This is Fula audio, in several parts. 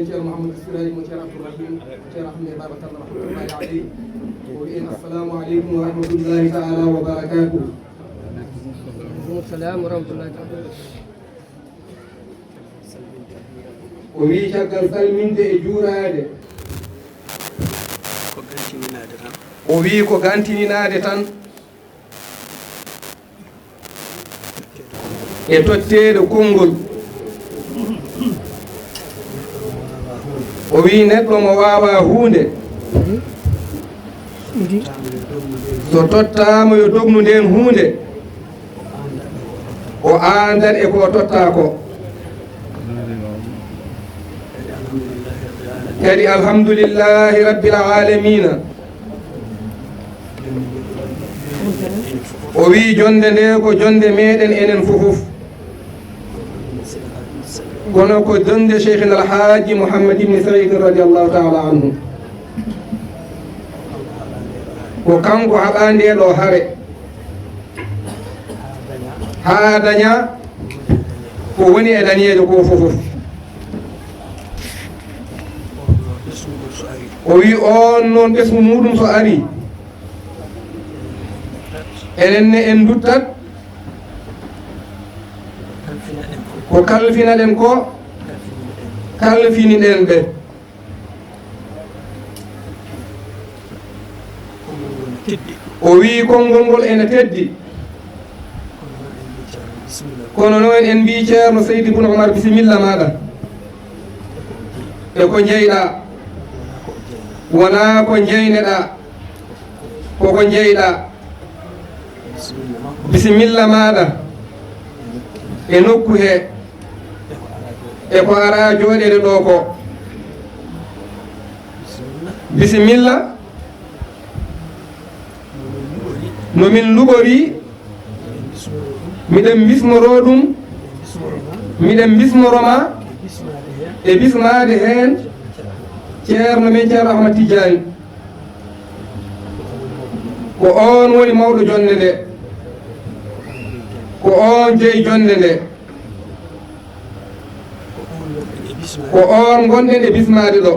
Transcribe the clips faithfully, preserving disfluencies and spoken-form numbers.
Ceerno Mouhamadou Siraji mo Ceerno Abdourahim, Ceerno Ahmed Baba Tall rahmatullahi aleyh. O wiyen assalamu aleykum wa rahmatullahi taala wa barakatuh. Salam wa rahmatullahi taala. O wii caggal salminde e juuraade. Ko gantininaade tan. O wii ko gantininaade tan. E totteede konngol. O wii neɗɗo mo waawaa huunde. So tottaama yo dognu ndeen huunde. O aandat e ko o tottaa ko. Kadi alhamdulillahi rabbil alamina. O wii jonnde nde ko jonnde meɗen enen fofof. Kono ko jonnde Cheikhina Alhaji Mouhammad ibn Said radiallahu taala anhu. Ko kanko haɓaa nde ɗo hare. Haa daña ko woni e dañeejo ko fofof. O wii on noon ɓesngu muɗum so ari, enen ne en nduttat ko kalfinaɗen ko, kalfiniɗen ɓe. O wii konngol ngol ene teddi. Kono noon en mbii Ceerno Seydi Bun Omar, bisimilla maaɗa. E ko njeyɗaa? Wonaa ko njeyneɗaa. Koko njeyɗaa. Bisimilla maaɗa. E nokku he. E ko araa jooɗeede ɗo ko. Bisimilla. No min luɓorii, miɗen mbismoroo ɗum, miɗen mbismoro ma e bismaade heen Ceerno men Ceerno Ahmad Tijjaani. Ko oon woni mawɗo jonnde nde, ko oon jeyi jonnde nde. Ko oon ngonɗen e bismaade ɗo,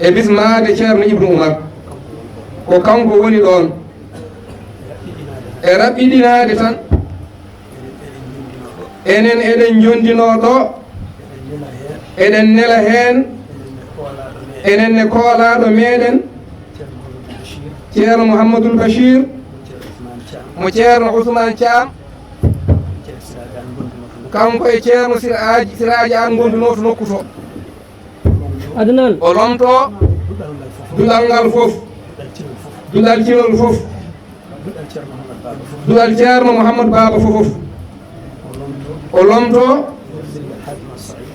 e bismaade Ceerno Ibnu Umar. Ko kanko woni ɗoon. E raɓɓiɗinaade tan, enen eɗen njondinoo ɗo, eɗen nela heen, enen ne koolaaɗo meɗen, Ceerno Mouhamadoul Bachir, mo Ceerno Ousmane Thiam. Kanko e Ceerno Siraaji, Siraaji Aan ngondunoo to nokku to. Adnan. O lomto duɗal ngal fof, duɗal cinol fof, duɗal Ceerno Mouhamadou Baba fof. O lomto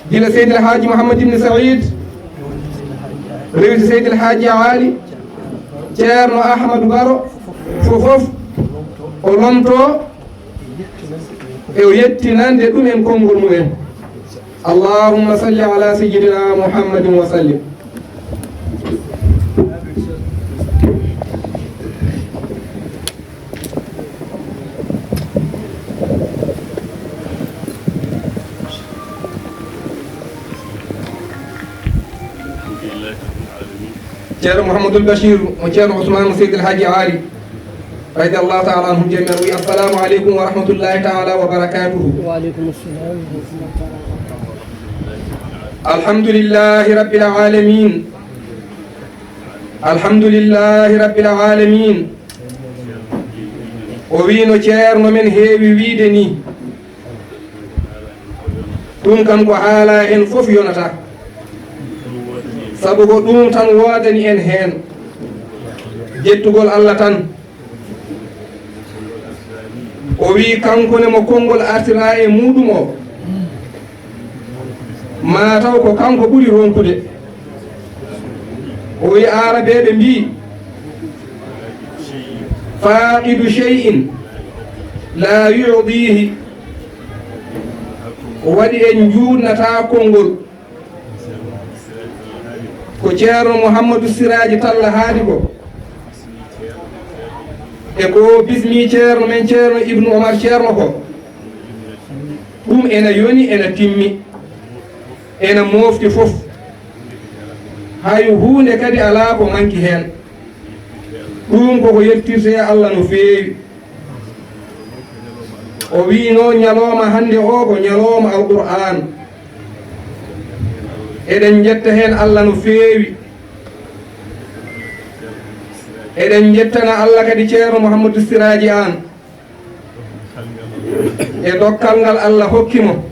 gila Seydi El Hadji Mouhamadou Ibn Saïd, rewi to Seydi El Hadji Ali, Ceerno Ahmadou Baro fof. O lomto e o yettinande ɗumen konngol mumen. Allahumma salli ala sayyidina Muhammadin wa sallim. Ceerno Mouhamadoul Bachir mo Ceerno Ousmane mo Seydi El Hadji Ali, radiallahu taala anhum jamian, wi assalamu aleykum wa rahmatullahi taala wa barakatuhu. Wa aleykum assalam wa rahmatullahi taala wa barakatuhu. Alhamdulillahi rabbil alamin. Alhamdulillahi rabbil alamin. O wino Ceerno men heewi wiide ni. Ɗum kam ko haalaa heen fof yonata. Sabu ko ɗum tan woodani en heen. Jettugol Allah tan. O wii kanko ne mo konngol artiraa e muuɗum o. Maa taw ko kanko ɓuri ronkude. O wii aarabeeɓe mbii, faaqidu shay'in laa yu'diihi. Waɗi en njuutnataa konngol. Ko Ceerno Mouhamadou Siraaji Talla haali ko. E ko bismi Ceerno men Ceerno Ibnu Omar Ceerno ko. Ɗum ena yoni, ena timmi. Ena moofti fof. Hay huunde kadi alaa ko manki heen. Ɗum koko yettirtee Allah no feewi. O wiino ñalooma hannde o ko ñalooma Alqur'aan. Eɗen njetta heen Allah no feewi. Eɗen njettana Allah kadi Ceerno Mouhamadou Siraaji Aan. E dokkal ngal Allah hokki mo.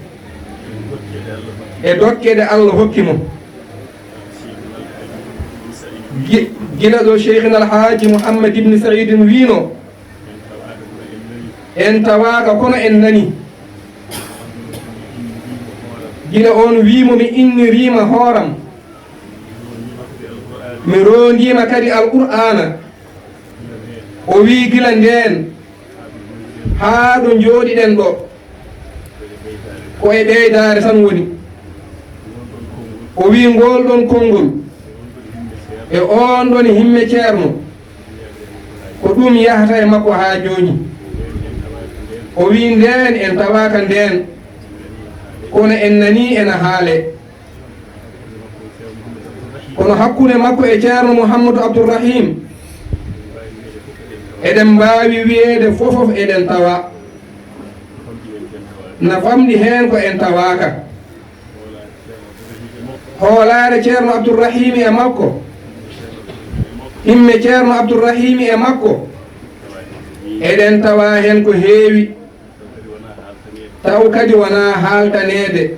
E dokke ɗe Allah hokki mo. Gi-, gila ɗo Cheikhina Alhaaji Mouhammad Ibn Saïd wiino, en tawaaka kono en nani. Gila on wiimo mi inniriima hooram. Mi roondiima kadi Alqur'aana. O wii gila ndeen haa ɗo njooɗiɗen ɗo, ko e ɓeydaare tan woni. O wii ngol ɗon konngol e oon ɗon himme Ceerno, ko ɗum yahata e makko haa jooni. O wii ndeen en tawaaka ndeen, kono en nanii ena haalee. Kono hakkunde makko e Ceerno Mouhamadou Abdourahim, eɗen mbaawi wiyeede fofof eɗen tawa. Na famɗi heen ko en tawaaka. Hoolaare Ceerno Abdourahimi e makko, himme Ceerno Abdourahimi e makko, eɗen tawa heen ko heewi. Taw kadi wonaa haaltaneede.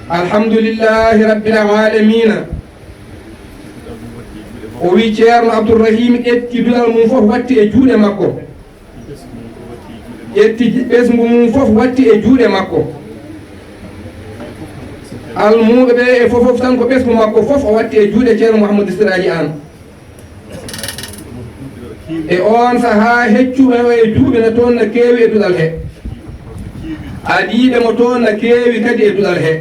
Alhamdulillahi Rabbil Aalamiina. O wi Ceerno Abdourahim ƴetti duɗal mum fof watti e juuɗe makko. Ƴetti ɓesngu mum fof watti e juuɗe makko. Almuuɓe ɓe e fof fof tan ko ɓesngu makko fof o watti e juuɗe Ceerno Mouhamadou Siraaji Aan. E oon sahaa, heccuɓe o e juuɓe no toon na keewi e duɗal he. Adiiɓe mo toon na keewi kadi e duɗal he.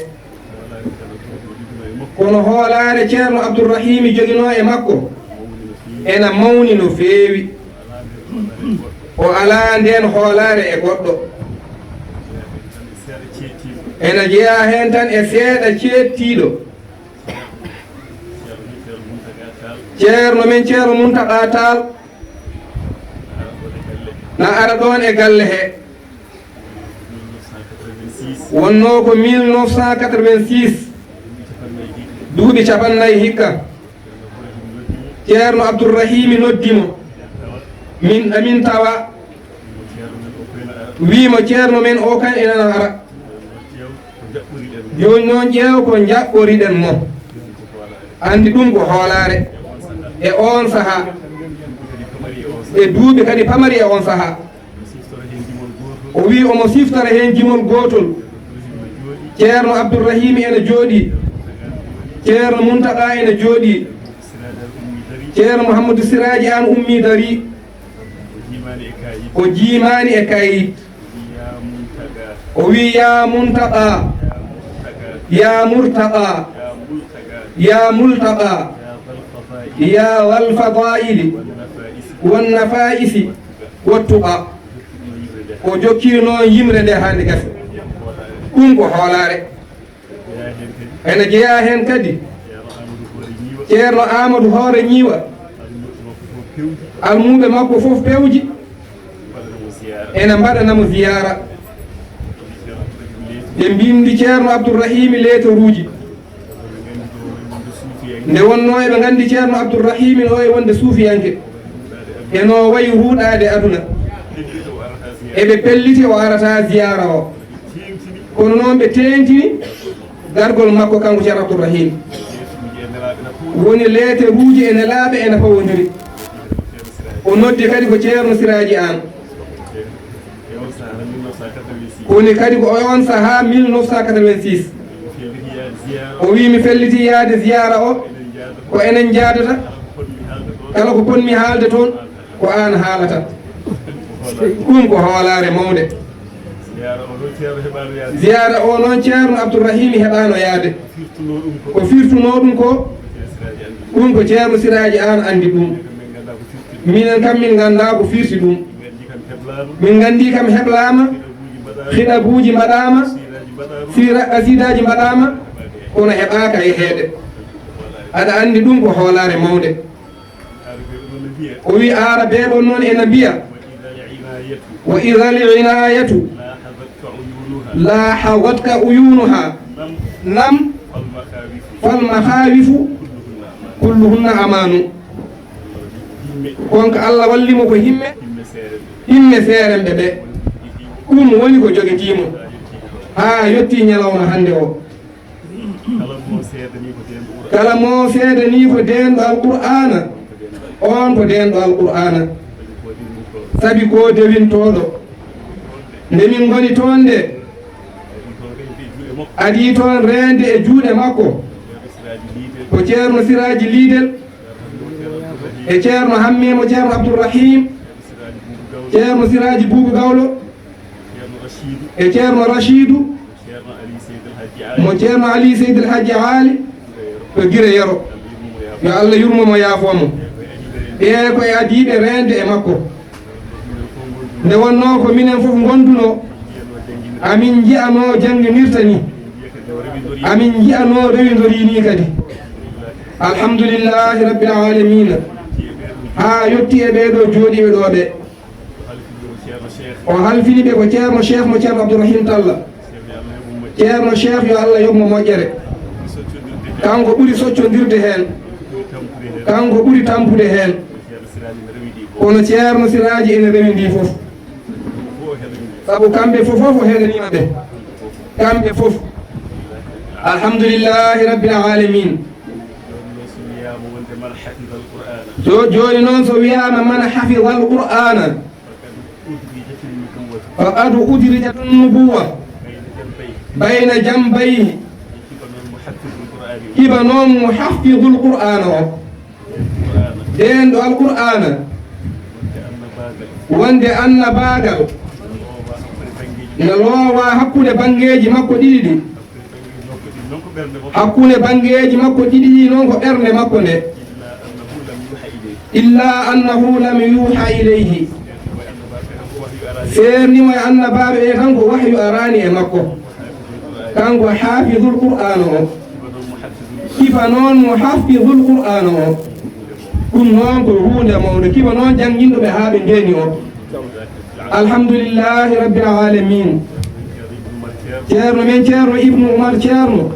Kono hoolaare Ceerno Abdourahimi joginoo e makko, ena mawni no feewi. O alaa ndeen hoolaare e goɗɗo. Ena jeyaa heen tan e seeɗa ceettiiɗo. Ceerno men Ceerno Muntaqa Taal na ara ɗoon e galle he. Wonnoo ko mille neuf cent quatre-vingt-six, duuɓi capannay hikka. Ceerno Abdourahimi noddi mo. Min, amin tawa. Wii mo, "Ceerno men o kan ena ara." Jooni noon, ƴeew ko njaɓɓoriɗen mo. Anndi ɗum ko hoolaare. E oon sahaa, e duuɓi kadi pamari e oon sahaa, o wii omo siftora heen jimol gootol. Ceerno Abdourahimi ena jooɗii. Ceerno Muntaqa ena jooɗii. Ceerno Mouhamadou Siraaji Aan ummii darii. O jiimaani e kayit. O wii, "Yaa Muntaqa, yaa Murtaqa, yaa Multaqa, yaa wal fadaili wan nafaisi wattuqa." O jokkiri noon yimre nde haa nde gasa. Ɗum ko hoolaare. Ena jeyaa heen kadi Ceerno Amadou Hoore Ñiiwa, almuuɓe makko fof pewji, ena mbaɗana mo ziyaara. Ɓe mbinndi Ceerno Abdourahimi leetaruuji. Nde wonnoo eɓe nganndi Ceerno Abdourahimi no wayi wonde suufiyanke, eno wayi ruuɗaade aduna. Eɓe pelliti o arata ziyaara o. Kono noon ɓe teentini gargol makko kanko Ceerno Abdourahim. Woni leeteruuji e nelaaɓe ene fawondiri. O noddi kadi ko Ceerno Siraaji Aan. Woni kadi ko e oon sahaa mille neuf cent quatre-vingt-six. O wii, "Mi felliti yaade ziyaara o, ko enen njaadata. Kala ko potmi haalde toon, ko aan haalata." Ɗum ko hoolaare mawnde. Ziyaara o noon, Ceerno heɓaano yaade. Ziyaara o noon, Ceerno Abdourahimi heɓaano yaade. Firtunoo ɗum ko? Ko firtunoo ɗum ko? Ɗum ko Ceerno Siraaji Aan anndi ɗum. Minen kam, min nganndaa ko firti ɗum. Min nganndi kam heblaama. Min nganndi kam heblaama. Hiɗabuuji mbaɗaama. Hiɗabuuji mbaɗaama. Si ra-, qasiidaaji mbaɗaama, kono heɓaaka e heede. Aɗa anndi ɗum ko hoolaare mawnde. O wi aarabeeɓe on noon ena mbiya, "Wa idal inayatu laahazatka uyunuha, nam fal makhaawifu kulluhunna amaanu." Kon ko Allah walli mo ko himme, himme seeremɓe ɓe. Ɗum woni ko jogitiimo haa yotti ñalawma hannde o. Kala mo seedanii ko deenɗo Qur'aana, on ko deenɗo Alqur'aana. Sabi ko dewintooɗo. Nde min ngoni toon nde, adii toon reende e juuɗe makko. Ko Ceerno Siraaji Liidel, e Ceerno Hammee mo Ceerno Abdourahim, Ceerno Siraaji Buubu Gawlo, e Ceerno Rachidu, mo Ceerno Ali Seydi El Hadji Aali to Gire Yero. Yo Allah yurmo mo, yaafoo mo. Ɓee ko e adiiɓe reende e makko. Nde wonnoo ko minen fof ngondunoo, amin njiyanoo jannginirta ni, amin njiyanoo rewindorii ni kadi. Alhamdulillahi Rabbil Aalamiina. Haa yotti e ɓee ɗoo jooɗiiɓe ɗoo ɓe. O halfini ɓe ko Ceerno Cheikh mo Ceerno Abdourahim Talla. Ceerno Cheikh, yo Allah yoɓ mo moƴƴere. Kanko ɓuri soccondirde heen. Kanko ɓuri tampude heen. Kono Ceerno Siraaji ene rewindii fof. Sabu kamɓe fof fof o heɗaniima ɓe. Kamɓe fof. Alhamdulillahi Rabbil Aalamiin. So jooni noon so wiyaama man hafidal Qur'aana, faqad udrijatun nubuwwa. Bayna jambayhi. Kiba noon muhaffidul Qur'aana o. Deenɗo Alqur'aana. Wonde annabaagal. Na loowaa hakkunde banngeeji makko ɗiɗi ɗi. Hakkunde banngeeji makko ɗiɗi ɗi noon ko ɓernde makko nde. Illa annahu lam yuha ilayhi. Seernimo e annabaaɓe ɓe tan ko wahyu araani e makko. Kanko haafidul Qur'aana o. Kiba noon mo haafidul Qur'aana o. Ɗum noon ko huunde mawnde. Kiba noon jannginɗo ɓe haa ɓe ndeeni o. Alhamdulillahi Rabbil Aalamiin. Ceerno men Ceerno Ibnu Umar Ceerno.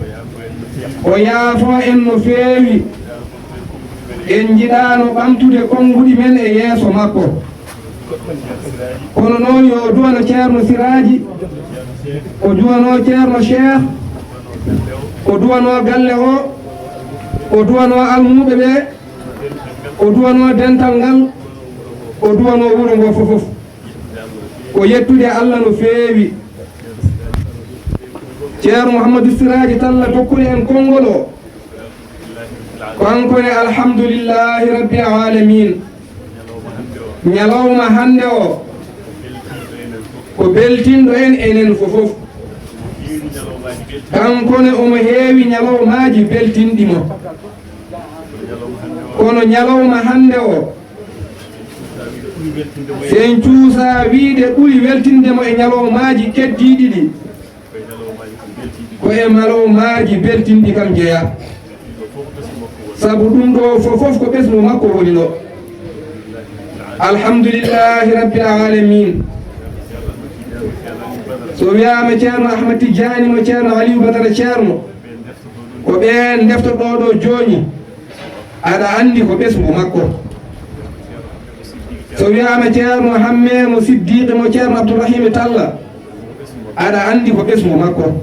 O yaafoo en no feewi. En njiɗaano ɓamtude konnguɗi men e yeeso makko. Kono noon yo o duwano Ceerno Siraaji, o duwano Ceerno Cheikh, o duwano galle o, o duwano almuuɓe ɓe, o duwano dental ngal, o duwano wuro ngo fof fof. Ko yettude Allah no feewi. Ceerno Mouhamadou Siraaji Talla dokkori en konngol o. Kanko ne, alhamdulillahi rabbil aalamiin. Ñalawma hannde o ko beltinɗo en enen fof fof. Kanko ne omo heewi ñalawmaaji beltinɗi mo. Kono ñalawma hannde o, so en cuusaa wiide ɓuri weltinde mo e ñalawmaaji keddiiɗi ɗi, ko e ñalawmaaji beltinɗi kam jeyaa. Sabu ɗum ɗo fof fof ko ɓesngu makko woni ɗo. Alhamdulillahi rabbil aalamiin. So wiyaama Ceerno Ahmad Tijjaani mo Ceerno Aliyu Badara Ceerno, ko ɓeen ndeftoɗo ɗo jooni, aɗa anndi ko ɓesngu makko. So wiyaama Ceerno Hammee mo Siddiiqi mo Ceerno Abdourahimi Talla, aɗa anndi ko ɓesngu makko.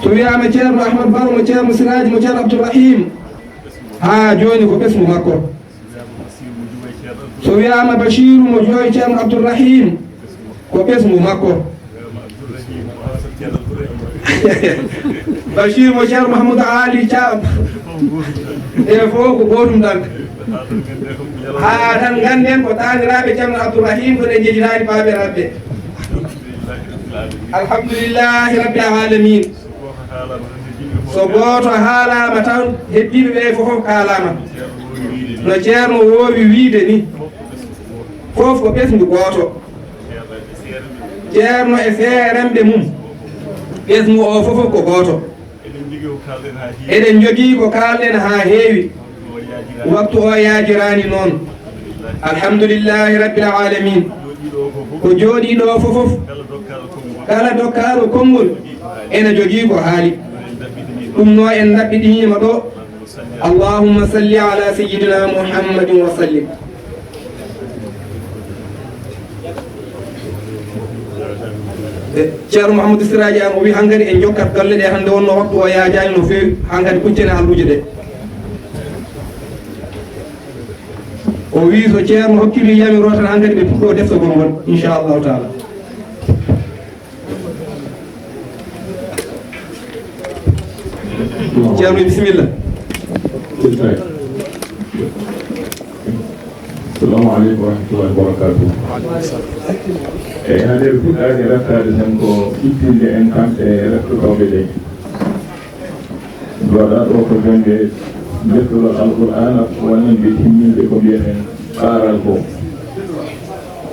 So wiyaama Ceerno Ahmad Baro mo Ceerno Siraaji mo Ceerno Abdourahim, haa jooni ko ɓesngu makko. So wiyaama Bachiru mo jooyi Ceerno Abdourahim, ko ɓesngu makko. Bachir mo Ceerno Mahamadou Ali Thiam. E fof ko gootum tan. Haa tan ngannden ko taaniraaɓe Ceerno Abdourahim, kono en njejjitaani baabiraaɓe. Alhamdulillahi rabbil aalamiin. So gooto haalaama tan, heddiiɓe ɓe fof fof kaalaama. No Ceerno woowi wiide ni, fof ko ɓesngu gooto. Ceerno e seerenɓe mum, ɓesngu o fof ko gooto. Eɗen njogii ko kaalɗen haa heewi. Eɗen njogii ko kaalɗen haa heewi. Waktu o yaajiraani. Waktu o yaajiraani noon. Alhamdulillahi. Alhamdulillahi Rabbil Aalamiin. Jooɗiiɗo o fof. Ko jooɗiiɗo o fof. Kala dokkaaɗo konngol. Kala dokkaaɗo konngol ena jogii ko haali. Ene ɗaɓɓiɗini ɗum. Ɗum noon en ɗaɓɓiɗiniima ɗo. Allahumma salli ala sayyidina Muhammadin wa sallim. E, Ceerno Mouhamadou Siraji Anne o wi hankadi en jokkat golle ɗe hannde wonno waktu o yaajaani no feewi, hankadi kuccene halluuje ɗe. O wi so Ceerno hokkiri yamiro tan hankadi ɓe puɗɗo deftogol ngol, inchallahu taala. Ceerno, bisimilla. Assalamu aleykum wa rahmatullahi wa barakatuh. Eyi, hannde ɓe puɗɗaani reftaade tan ko ittinde en kamɓe reftotooɓe ɓe. Waɗa ɗo ko jonnde defterol Alqur'aana, wonande timminɓe ko mbiyeten ɓaaral ko.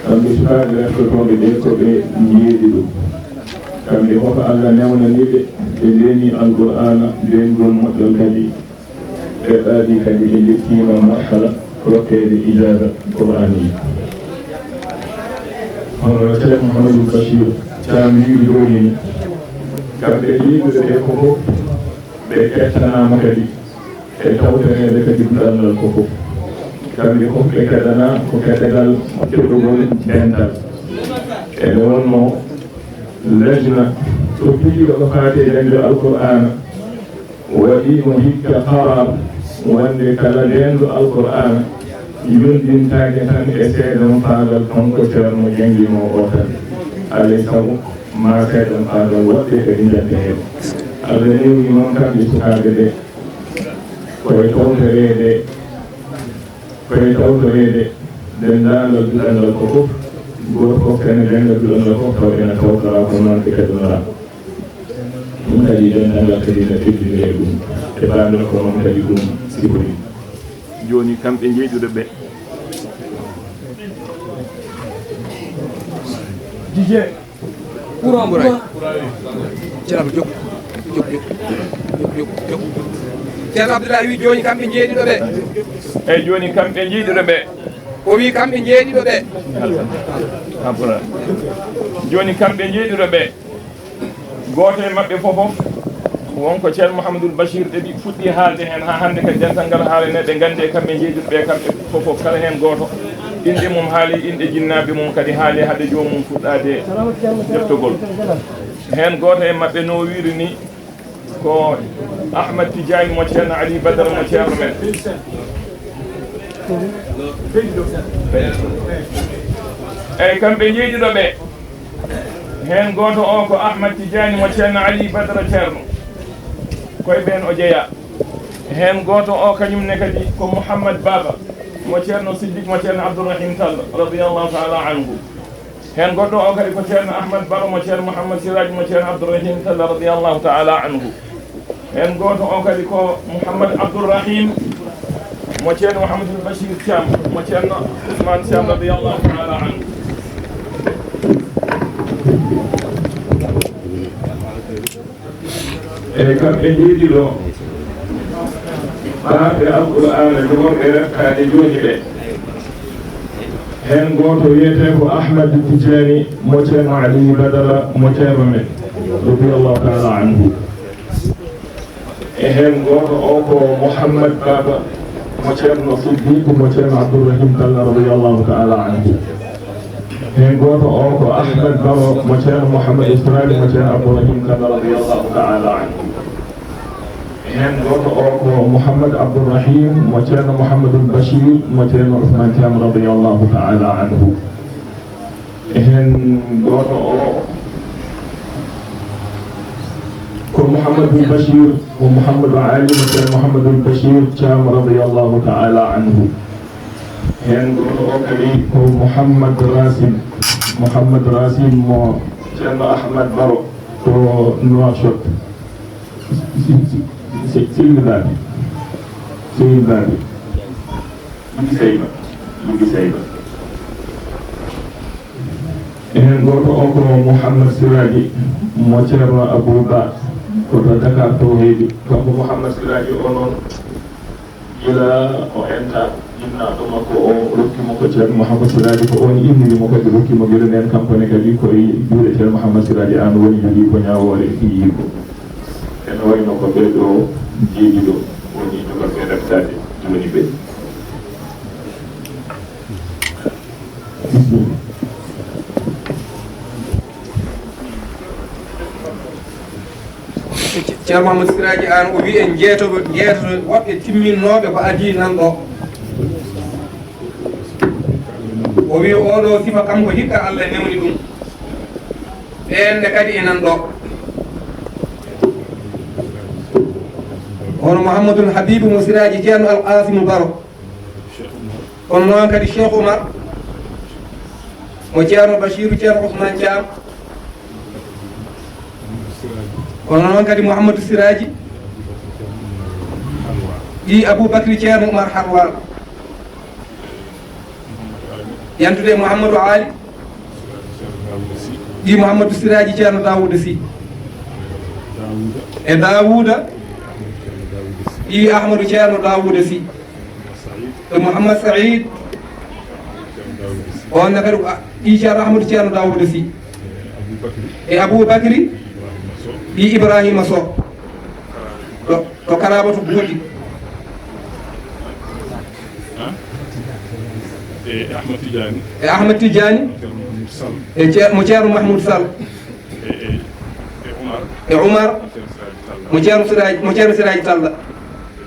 Kamɓe sukaaɓe reftotooɓe ɓe ko ɓe njeeɗiɗo. Kamɓe fof Allah newnani ɓe, ɓe ndeeni Alqur'aana, ndeengol moƴƴol kadi. Ɓe ɓaadi kadi ɓe njettiima marhala rokkeede ijaaza Qur'aaniyya. Hono Ceerno Mouhamadou Bachir Thiam wiiri jooni ni, kamɓe njeeɗiɗo ɓe ko fof ɓe kettanaama kadi e tawtoreede kadi duɗal ngal ko fof. Kamɓe fof ɓe keɗanaa ko keɗogal keɗogol dental. E nde wonnoo lajna to piiɗo ko faati e jannde Alqur'aana, waɗiino hikka qaraar wonde kala ndeenɗo Alqur'aana yondintaake tan e seedeem faangal kanko Ceerno jannginoo o tan. Alaa e sago ma seedeem faangal woɗɓe kadi njatta heen. Allah newni noon kamɓe sukaaɓe ɓe koye tawtoreede, koye tawtoreede denndaangal duɗal ngal ko fof, gooto fof ene jannga duɗal ngal fof taw ene tawtora ko noon ɓe keɗonoraa. Ɗum kadi denndaangal kadi ene teddiniree ɗum, e paamira ko noon kadi ɗum sifori. Jooni kamɓe njeeɗiɗo ɓe. Ceerno Abdoulaye wi jooni kamɓe njeeɗiɗo ɓe. Eyi, jooni kamɓe njeeɗiɗo ɓe. O wi kamɓe njeeɗiɗo ɓe. Jooni kamɓe njeeɗiɗo ɓe. Gooto e maɓɓe fof fof, won ko Ceerno Mouhamadoul Bachir ɗeɓi, fuɗɗi haalde heen haa hannde kadi dental ngal haalanee ɓe nganndi e kamɓe njeeɗiɗo ɓe, kamɓe fof fof kala heen gooto, inɗe mum haali, inɗe jinnaaɓe mum kadi haali, hade joomum fuɗɗaade heɓtogol. Heen gooto e maɓɓe no wiiri ni, ko Ahmad Tidiani mo Ceerno Ali Badara mo Ceerno men. Eyi, kamɓe njeeɗiɗo ɓe. Heen gooto o ko Ahmad Tidiani mo Ceerno Ali Badara Ceerno. Koye ɓeen o jeyaa. Heen gooto o kañum ne kadi ko Mouhammad Baba mo Ceerno Siddiq mo Ceerno Abdourahim Tall, radiyallahu taala anhu. Heen goɗɗo o kadi ko Ceerno Ahmad Baro mo Ceerno Mouhammad Siraji mo Ceerno Abdourahim Tall, radiyallahu taala anhu. Heen gooto o kadi ko Mouhammad Abdourahim mo Ceerno Mouhamadoul Bachir Thiam mo Ceerno Ousmane Thiam, radiyallahu taala anhu. Eyi, kamɓe njeeɗiɗo, ɓaarɓe Alqur'aana jogorɓe reftaade jooni ɓe. Heen gooto wiyetee ko Ahmad Tijani mo Ceerno Ali Badara mo Ceerno men, radiyallahu taala anhu. E heen gooto o ko Mouhammad Baba mo Ceerno Siddiq mo Ceerno Abdourahim Tall, radiyallahu taala anhu. Heen gooto o ko Ahmad Baro mo Ceerno Mouhammad Israil mo Ceerno Abdourahim Kaba, radiyallahu taala anhu. Heen gooto o ko Mouhammad Abdourahim mo Ceerno Mouhammadoul Bachir mo Ceerno Ousmane Thiam, radiyallahu taala anhu. Heen gooto o ko Mouhamadoul Bachir mo Mouhamadou Ali mo Ceerno Mouhamadoul Bachir Thiam, radiyallahu taala anhu. Heen gooto o kadi ko Mouhamad Racine, Mouhamad Racine mo Ceerno Ahmad Baro to Nouakchott. Sehil Daade, Sehil Daade. Lugi Seyba, Lugi Seyba. Heen gooto o ko Mouhammad Siraji mo Ceerno Abou Ba, ko to Dakar Tawhidi. Kanko Mouhammad Siraji o noon, gila o enta, jinnaaɗo makko o rokki mo ko Ceerno Mouhammad Siraji, ko oon inniri mo kadi, rokki mo gila ndeen. Kanko ne kadi ko e juuɗe Ceerno Mouhammad Siraji Aan woni, jogii ko ñaawoore ɗi yiiko. Ene wayno ko ɓee ɗo jeeɗiɗo woni jogal ɓe reftaade woni ɓe. Ceerno Mamadou Siraji Aan o wi en jeetoɓe, jeetoɓe woɓɓe timminnooɓe ko adii nan ɗo. O wi oɗo sifa kanko hikka Allah newni ɗum. Ɓeen ne kadi e nan ɗo. Hono Mouhamadoul Habibou mo Siraji Ceerno Al Qasimu Baro. Kono noon kadi Cheikh Oumar mo Ceerno Bachirou Ceerno Ousmane Thiam. Kono noon kadi Mouhamadou Siraji ɗi Aboubacry Ceerno Oumar Harwal. Yantude e Mouhamadou Ali ɗi Mouhamadou Siraji Ceerno Daouda Sy. E Daouda ɗi Ahmadou Ceerno Daouda Sy. E Mouhammad Saïd, on ne kadi ko a-, ɗi Ceerno Ahmadou Ceerno Daouda Sy. E Aboubacry ɗi Ibrahima Sow. To, to Karabatu Buuɗi. E Ahmad Tidiane. E Ahmad Tidiane. Mo Ceerno Mahmoud Sall. E Ceer-, mo Ceerno Mahmoud Sall. E, e, e Oumar. E Oumar. Mo Ceerno Siraji Talla. Mo Ceerno Siraji, mo Ceerno Siraji Talla.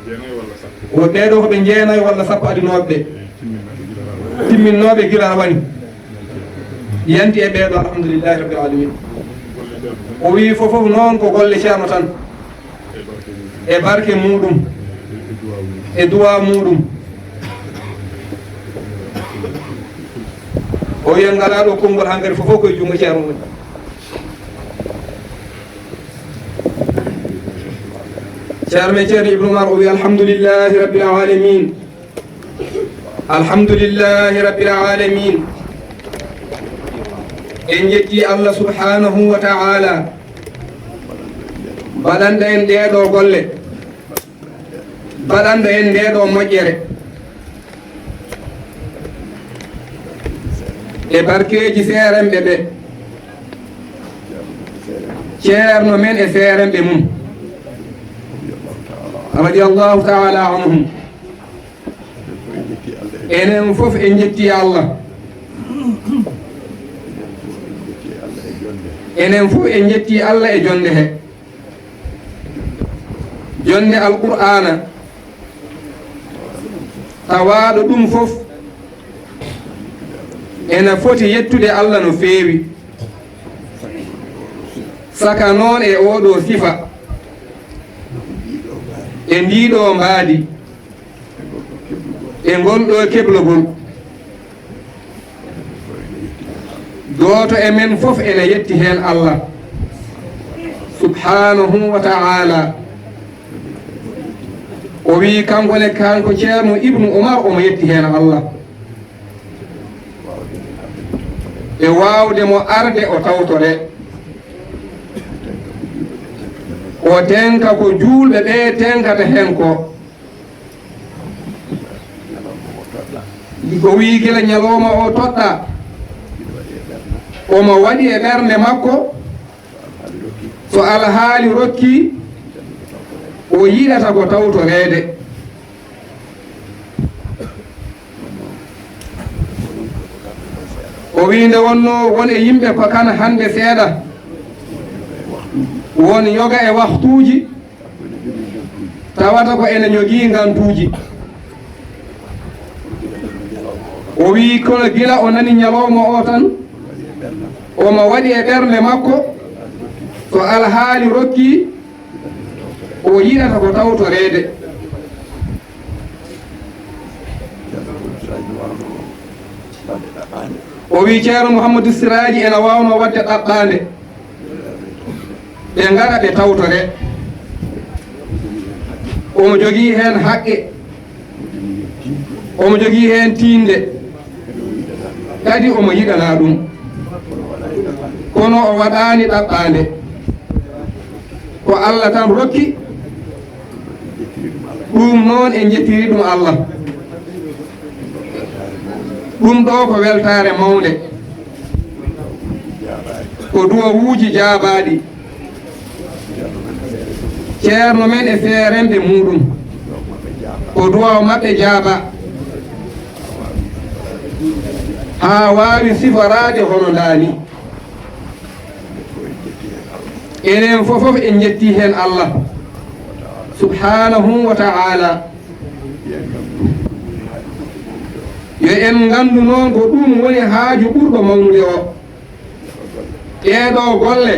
Ɓe jeenayo walla sappo. Wo ɓee ɗo ko ɓe jeenayo walla sappo adinooɓe ɓe. Timminnooɓe gila rawane. Timminnooɓe gila rawane. Yanti e ɓee ɗo, alhamdulillahi rabbil alamin. O wii fof fof noon ko golle Ceerno tan. E barke muuɗum. E duwaa muuɗum. O wii en ngalaa ɗo konngol hankadi fof fof koye junngo Ceerno woni. Ceerno men Ceerno Ibnu Umar o wi, "Alhamdulillahi Rabbil Alamin. Alhamdulillahi Rabbil Alamin. En njetti Allah subhanahu wa ta'ala. Baɗanɗo en ɗee ɗoo golle. Baɗanɗo en ndee ɗoo moƴƴere. E barkeeji seerenɓe ɓe. Ceerno men e seerenɓe mum. Radiyallahu ta'ala anhum. Enen fof en njetti Allah. Enen fof en njetti Allah e jonnde he. Jonnde Alqur'aana, tawaaɗo ɗum fof ena foti yettude Allah no feewi. Saka noon e oo ɗoo sifa, e ndii ɗoo mbaadi, e ngol ɗoo keblogol. Gooto e men fof ene yetti heen Allah subhanahu wa ta'ala. O wii kanko ne, kanko Ceerno Ibnu Umar omo yetti heen Allah. E waawde mo arde o tawtore. O tenka ko juulɓe ɓe tenkata heen ko. O wii gila ñalawma o toɗɗa, omo waɗi e ɓernde makko, so alhaali rokki, o yiɗata ko tawtoreede. O wii nde wonnoo won e yimɓe ko kan hannde seeɗa, won yoga e waktuuji, tawata ko ene jogii ngantuuji. O wii kono gila o nani ñalawma o tan, omo waɗi e ɓernde makko, so alhaali rokki, o yiɗata ko tawtoreede. O wii Ceerno Mouhamadou Siraaji ena waawnoo waɗde ɗaɓɓaande. Ɓe ngara ɓe tawtore. Omo jogii heen haqqe. Omo jogii heen tiiɗnde. Kadi omo yiɗanaa ɗum. Kono o waɗaani ɗaɓɓaande. Ko Allah tan rokki. Ɗum noon en njettiri ɗum Allah. Ɗum ɗo ko weltaare mawnde. Ko duwawuuji jaabaaɗi. Ceerno men e seeremɓe muuɗum. Ko duwaw maɓɓe jaaba. Haa waawi siforaade hono ndaa ni. Enen fof fof en njetti heen Allah subhanahu wa ta'ala. Yo en nganndu noon ko ɗum woni haaju ɓurɗo mawnude o. Ɗee ɗoo golle,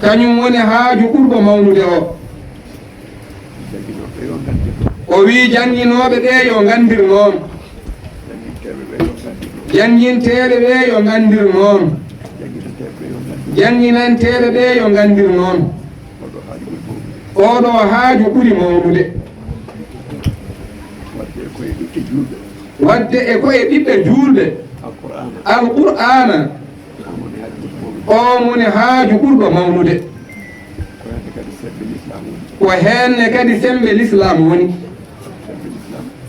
kañum woni haaju ɓurɗo mawnude o. O wii jannginooɓe ɓee yo nganndir noon. Jannginteeɓe ɓee yo nganndir noon. Jannginanteeɓe ɓee yo nganndir noon. Oo ɗoo haaju ɓuri mawnude. Waɗde e koye ɓiɓɓe juulɓe. Alqur'aana. Oon woni haaju ɓurɗo mawnude. Ko heen ne kadi semmbe lislaam woni.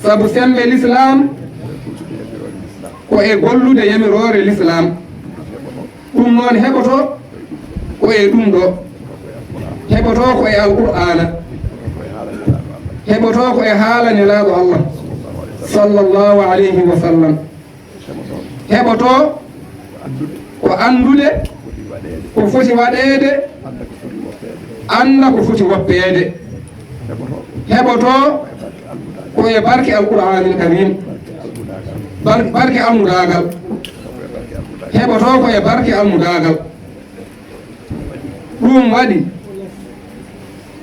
Sabu semmbe lislaam ko e gollude yamiroore lislaam. Ɗum noon heɓoto ko e ɗum ɗo. Heɓoto ko e Alqur'aana. Heɓoto ko e haala Nelaaɗo Allah sallallahu alayhi wa sallam. Heɓoto ko anndude ko foti waɗeede, annda ko foti woppeede. Heɓoto ko e barke Alqur'aanil Kariim, bar-, barke almudaagal. Heɓoto ko e barke almudaagal. Ɗum waɗi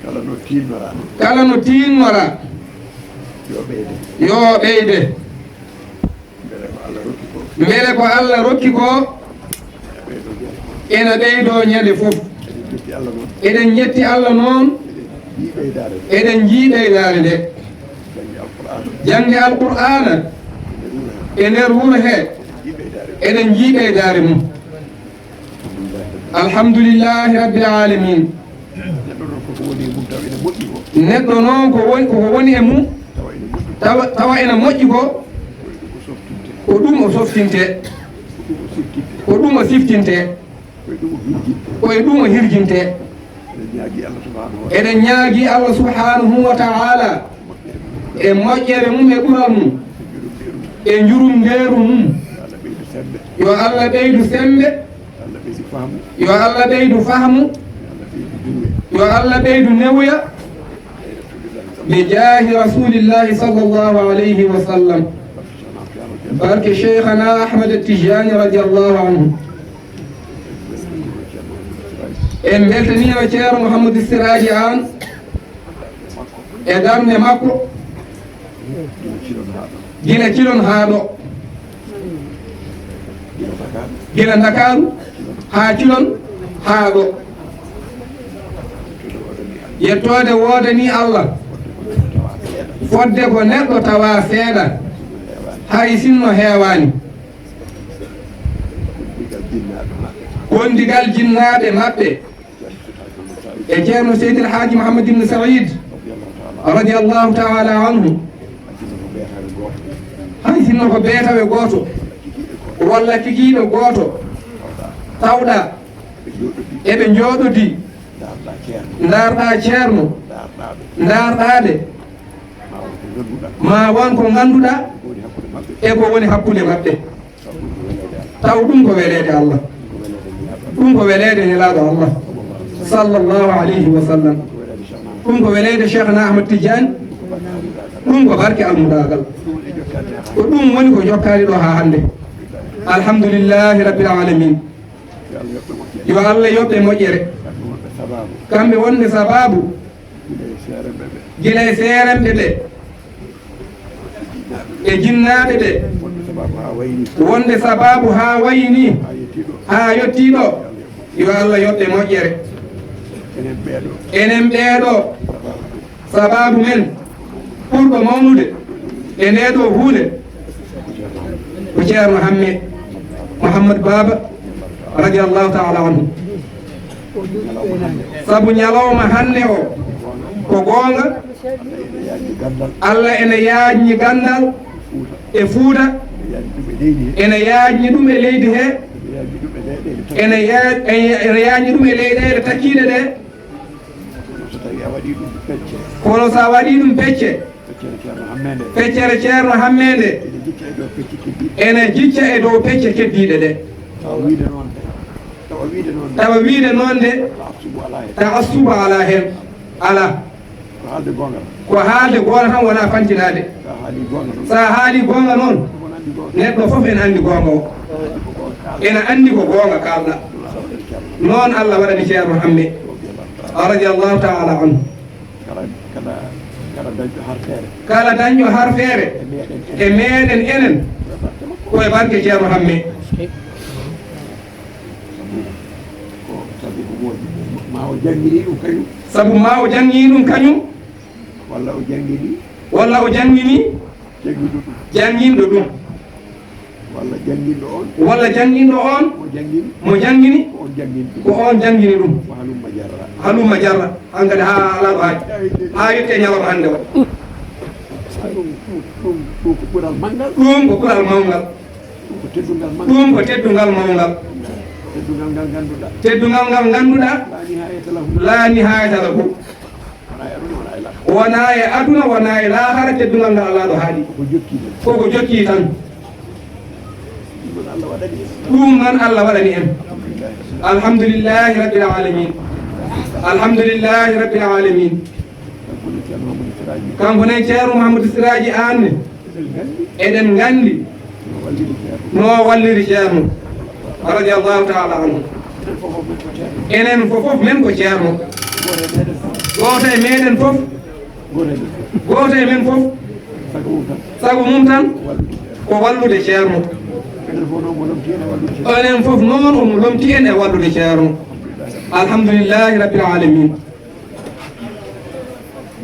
kala no tiinnora, kala no tiinnora, yo ɓeyde, yo ɓeyde. Mbele ko Allah rokki ko. Mbele ko Allah rokki ko ena ɓeydoo ñande fof. Eɗen njetti Allah noon. Eɗen njetti Allah noon. Eɗen njii ɓeydaare nde. Eɗen njii ɓeydaare nde. Jannge Alqur'aana. Jannge Alqur'aana e nder wuro he. E nder wuro he. Eɗen njii ɓeydaare. Eɗen njii ɓeydaare mum. Alhamdulillahi Rabbil Alamin. Neɗɗo noon koko woni e mum tawa ene moƴƴi ko. Neɗɗo noon ko woni, koko woni e mum tawa ene moƴƴi, tawa, tawa ene moƴƴi ko. Ko e ɗum o softinte. Ko ɗum o softinte. Ko ɗum o siftinte. Ko e ɗum o hirjinte. Ko e ɗum o hirjinte. Eɗen ñaagii Allah subhanahu wa ta'ala. Eɗen ñaagii Allah subhanahu wa ta'ala. E moƴƴere mum e ɓural mum. E njurumndeeru mum. Yo Allah ɓeydu semmbe. Yo Allah ɓeydu fahmu. Yo Allah ɓeydu newuya. Bi jaahi Rasulillahi sallallahu alayhi wa sallam. Barke Cheikhana Ahmad Tijani radiyallahu anhu. En mbeltaniima Ceerno Mouhamadou Siraji Anne. E darnde makko, gila Cilon haa ɗo, gila Ndakaaru haa Cilon haa ɗo. Yettoode woodanii Allah, fodde ko neɗɗo tawa seeɗa, hay sinno heewaani. Gondigal jinnaaɓe maɓɓe. E Ceerno Seydi El Hadji Mouhamed Ibn Saïd, radiyallahu ta'ala anhu, hay sinno ko beetawe gooto, walla kikiiɗe gooto, tawɗa eɓe njooɗodii, ndaarɗaa Ceerno, ndaarɗaa ɓe, ma won ko ngannduɗaa e ko woni hakkunde maɓɓe. Taw ɗum ko weleede Allah. Ɗum ko weleede Nelaaɗo Allah, sallallahu alayhi wa sallam. Ɗum ko weleede Cheikhna Ahmad Tidiane. Ɗum ko barke almudaagal. Ko ɗum woni ko jokkaani ɗo haa hannde. Alhamdulillahi Rabbil Alamin. Yo Allah yoɓ ɓe moƴƴere. Kamɓe wonɓe sabaabu. Gila e seeremɓe ɓe. E jinnaaɓe ɓe. Wonde sabaabu haa wayni. Haa yettii ɗo. Yo Allah yoɓ ɓe moƴƴere. Enen ɓeeɗo. Sabaabu men ɓurɗo mawnude e ndee ɗoo huunde ko Ceerno Hamme Mouhammad Baaba, Radiyallahu ta'ala anhu. Sabu ñalawma hannde o ko goonga. Allah ene yaajni ganndal e Fuuta. Ene yaajni ɗum e leydi he. Ene ya-, ene yaajni ɗum e leyɗeele takkiiɗe ɗe. Kono so a waɗii ɗum pecce, feccere Ceerno Hammee nde ene jicca e dow pecce keddiiɗe ɗe. Tawa wiide noon de, taassubu alaa heen. Alaa. Ko haalde goonga tan, wonaa fantinaade. So a haalii goonga noon, neɗɗo fof ene anndi goonga o. Ene anndi ko goonga kaalɗa. Noon Allah waɗani Ceerno Hammee, radiyallahu ta'ala anhu. Kala, kala, kala dañɗo harfeere. Kala dañɗo harfeere e meeɗen enen, ko e barke Ceerno Hammee. Ko sabu ko mo-, ma o janngini ɗum kañum. Sabu ma o janngini ɗum kañum. Walla o janngini. Walla o janngini. Jannginɗo ɗum. Jannginɗo ɗum. Walla jannginɗo on. Walla jannginɗo on. Mo janngini. Mo janngini. Ko on janngini ɗum. Ko on janngini ɗum. Wa halumma jarra. Halumma jarra. Hankadi haa alaa ɗo haaji. Haa yotti e ñalawma hannde o. Ɗum, ɗum, ɗum, ɗum ko ɓural manngal. Ɗum ko ɓural mawngal. Ɗum ko teddungal manngal. Ɗum ko teddungal mawngal. Teddungal ngal ngannduɗaa. Teddungal ngal ngannduɗaa. Laa nihaayata lahu. Laa nihaayata lahu. Wonaa e aduna, wonaa e laakhara, teddungal ngal alaa ɗo haaɗi. Ko jokki tan. Ko ko jokki tan. Ɗum noon Allah waɗani en. Ɗum noon Allah waɗani en. Alhamdulillahi rabbil alamin. Alhamdulillahi rabbil alamin. Kanko nen Ceerno Mahamadou Siraaji Aan ne. Eɗen nganndi no walliri Ceerno, radiyallahu ta'ala anhu. Enen fof men ko Ceerno. Gooto e meɗen fof, gooto e men fof, sago mum tan ko wallude Ceerno. Enen fof noon omo lomti en e wallude Ceerno. Alhamdulillahi rabbil alamin.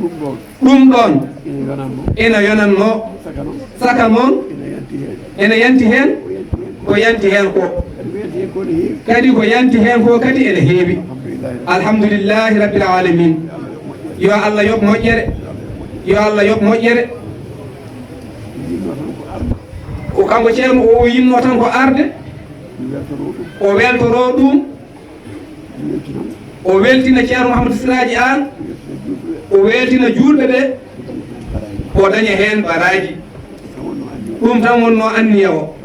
Ɗum ɗon. Ɗum ɗon ene yonannoo. Ene yonannoo. Saka noon. Saka noon. Ene yanti heen. Ene yanti heen. Ko yanti heen ko. Ko yanti heen ko. Kadi ko yanti heen ko ne heewi. Kadi ko yanti heen ko kadi ene heewi. Alhamdulillahi. Alhamdulillahi rabbil alamin. Yo Allah yoɓ moƴƴere. Yo Allah yoɓ moƴƴere. Yiɗno tan ko arde. Ko kanko Ceerno o yinnoo tan ko arde. Mi weltoroo ɗum. O weltoroo ɗum. O weltina Ceerno Mouhamadou Siraaji Aan. O weltina juulɓe ɓe. O daña heen baraaji. Ɗum tan wonnoo anniya o.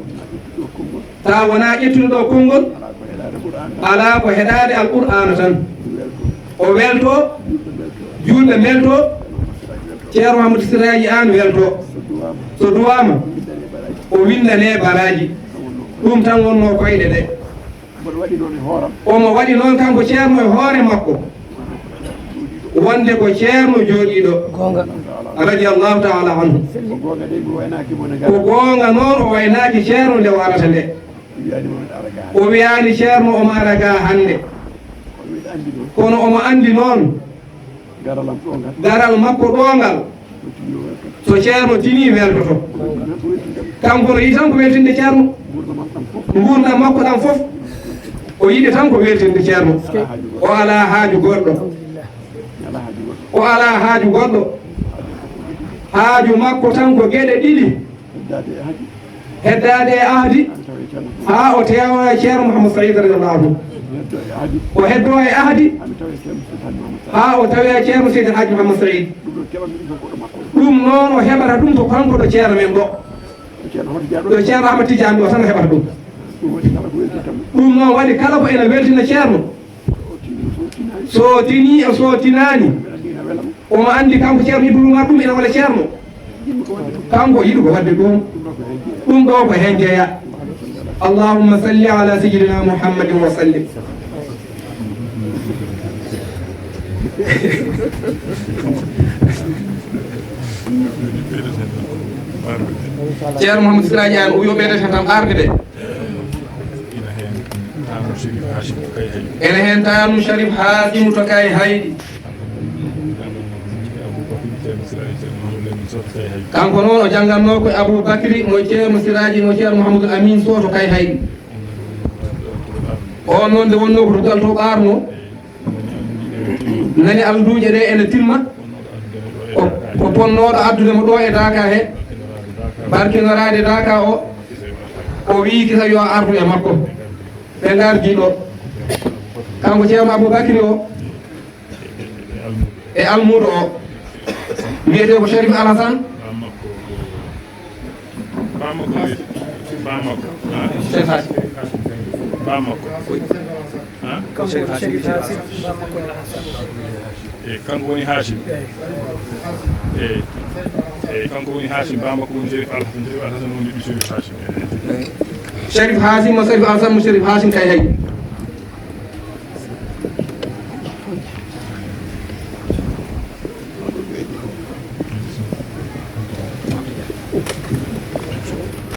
Tawa wonaa ƴettude ɗo konngol. Alaa ko heɗaade Alqur'aana tan. O welto. Juulɓe mbelto. Ceerno Mouhamadou Siraaji Aan welto. So duwaama. O winndane baraaji. Ɗum tan wonnoo koyɗe ɗe. Omo waɗi noon e hooram. Omo waɗi noon kanko Ceerno e hoore makko. Wonde ko Ceerno jooɗiiɗo. Goonga. Radiyallahu ta'ala anhu. Ko goonga de, mi waynaaki mo ne. Ko gara. Goonga noon, o waynaaki Ceerno nde o arata nde. Wiyaani mo mi ara ga. O wiyaani Ceerno omo ara ga hannde. Kono miɗo anndi noon. Kono omo anndi noon. Garal am ɗo ngal. Garal makko ɗo ngal. So Ceerno tinii weltoto. Kanko no yiɗi tan ko weltinde Ceerno. Nguurndam makko ɗam fof. O yiɗi tan ko weltinde Ceerno. O alaa haaju goɗɗo. O alaa haaju goɗɗo. Haaju makko tan ko geɗe ɗiɗi. Heddaade e ahdi. Heddaade e ahdi. Haa o teewa e Ceerno Mouhamadou Saïd radiyallahu anhu. Heddo e ahdi. O heddoo e ahdi. Haa mi tawa e Ceerno Seydi Hadji Mouhamadou Saïd. Haa o tawa e Ceerno Seydi Hadji Mouhamadou Saïd. Ɗum ɗo keɓanmi ɗum tan ko ɗo makko. Ɗum noon o heɓata ɗum to kanko ɗo Ceerno men ɗo. Ɗo Ceerno Ahmad Tidiane ɗo. Ɗo Ceerno Ahmad Tidiane ɗo tan o heɓata ɗum. Ɗum waɗi kala ko weltinta mo. Ɗum noon waɗi kala ko ene weltina Ceerno. So o tinii, so o tinaani. Omo anndi kanko Ceerno Ibnu Umar ɗum ene wela Ceerno. Kanko yiɗi ko waɗde ɗum. Ɗum ɗo ko heen jeyaa. Allahumma salli ala sayyidina Muhammadin wa sallim. Ceerno Mouhamadou Siraaji Aan o wi o ɓeydata tan arde de. Ene heen Taanum Sharif Haasimu to Kay Hayɗi. Kanko noon o janngannoo ko Abou Bakri mo Ceerno Siraaji mo Ceerno Mouhamadou Amin Sow to Kay Hayɗi. On noon nde wonnoo ko to Dalto ɓaarnoo, nani alduuƴe ɗe ene timma, ko, ko ponnooɗo addude mo ɗo e Daaka he, barkinoraade Daaka o, o wii kisa yo ardu e makko. Ɓe ngardi ɗo. Kanko Ceerno Aboubacry o, e almuudo o wiyetee ko Sharif Alassane. Bamako. Bamako. Sharif Hashim. Bamako. Sharif Hashim. E kanko woni Hashim. E, e kanko woni Hashim, Bamako woni Sharif Alassane, Sharif Alassane woni ɓiɗɗo Sharif Hashim. Sharif Hashim mo Sharif Alassane mo Sharif Hashim kay hay.